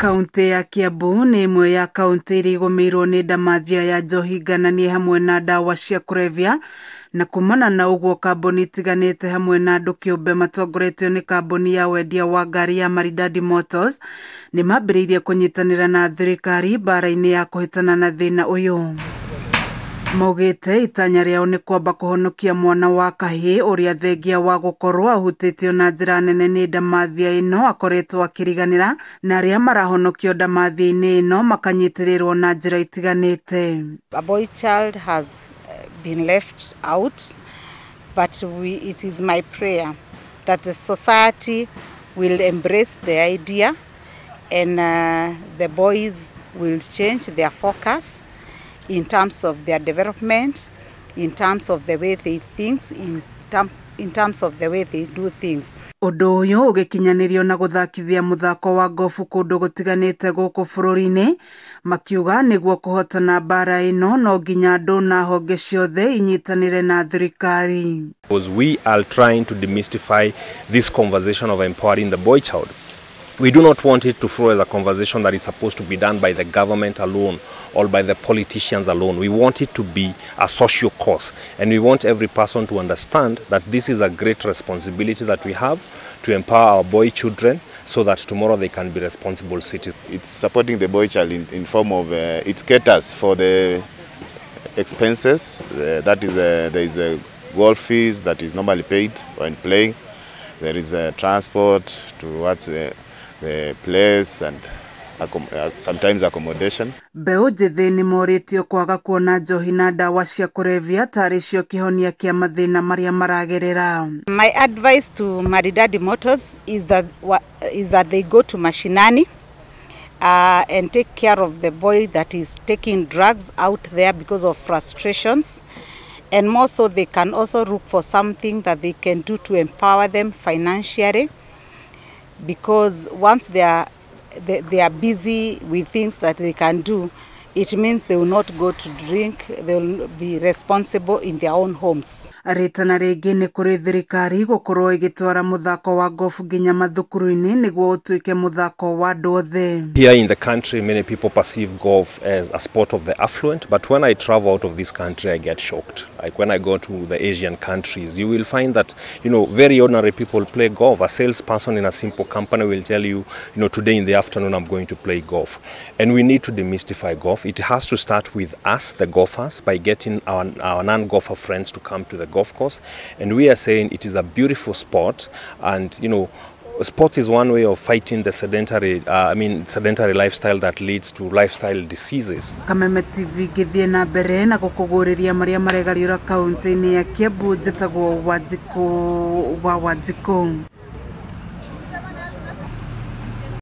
Kaunti ya Kiambu nĩ ĩmwe ya kaunti iria igũmĩirwo nĩ ndamathia ya njohi ngananie hamwe na ndawa cia kũrebia, na kumana na ũguo kambuni itiganĩte hamwe na andũ kĩũmbe matongoretio nĩ kambuni ya wendia wa ngari ya Maridadi Motors nĩ mambĩrĩirie kũnyitanĩra na thirikari mbara-inĩ ya kũhĩtana na thĩna ũyũ. Maugĩte itanya rĩao nĩ kwamba kũhonokia mwana wa kahĩĩ ũrĩa thengia wa gũkorwo ahutĩtio na njĩra nene nĩ ndamathia ĩno akoretwo akĩriganĩra, na arĩa marahonokio ndamathia-inĩ ĩno makanyitĩrĩrwo na njĩra itiganĩte. A boy child has been left out, but it is my prayer that the society will embrace the idea and the boys will change their focus in terms of their development, in terms of the way they think, in terms of the way they do things. Ũndũ ũyũ ũgĩkinyanĩrio na gũthakithia mũthako wa gofu kũndũ gũtiganĩte gũkũ bũrũri-inĩ, makiuga nĩguo kũhotana mbara ĩno no nginya andũ na honge ciothe inyitanĩre na thirikari. Because we are trying to demystify this conversation of empowering the boy child. We do not want it to flow as a conversation that is supposed to be done by the government alone or by the politicians alone. We want it to be a social cause, and we want every person to understand that this is a great responsibility that we have to empower our boy children so that tomorrow they can be responsible citizens. It's supporting the boy child in form of, it caters for the expenses. That is, there is a golf fees that is normally paid when playing. There is a transport towards the place and sometimes accommodation. Mbeũ njĩthĩ nĩ morĩtio kwaga kuona njohi na ndawa cia kũrebia tarĩ cio kĩhonia kĩa mathĩna marĩa maragerera. My advice to Maridadi Motors is that they go to mashinani and take care of the boy that is taking drugs out there because of frustrations. And more so, they can also look for something that they can do to empower them financially, because once they are busy with things that they can do, it means they will not go to drink, they will be responsible in their own homes. Rĩtana rĩngĩ nĩ kũrĩ thirikari gũkorwo ĩgĩtwara mũthako wa gofu nginya mathukuru-inĩ nĩguo ũtuĩke mũthako wa andũ othe. Here in the country, many people perceive golf as a sport of the affluent, but when I travel out of this country, I get shocked. Like when I go to the Asian countries, you will find that, you know, very ordinary people play golf. A salesperson in a simple company will tell you, you know, today in the afternoon I'm going to play golf. And we need to demystify golf. It has to start with us, the golfers, by getting our non-golfer friends to come to the golf course. And we are saying it is a beautiful sport, and, you know, sports is one way of fighting the sedentary, sedentary lifestyle that leads to lifestyle diseases. Kameme TV gĩthiĩ na mbere na gũkũgũrĩria marĩa maregariũra kaunti-inĩ ya Kiambu. Njĩtagwo Wanjikũ wa Wanjikũ.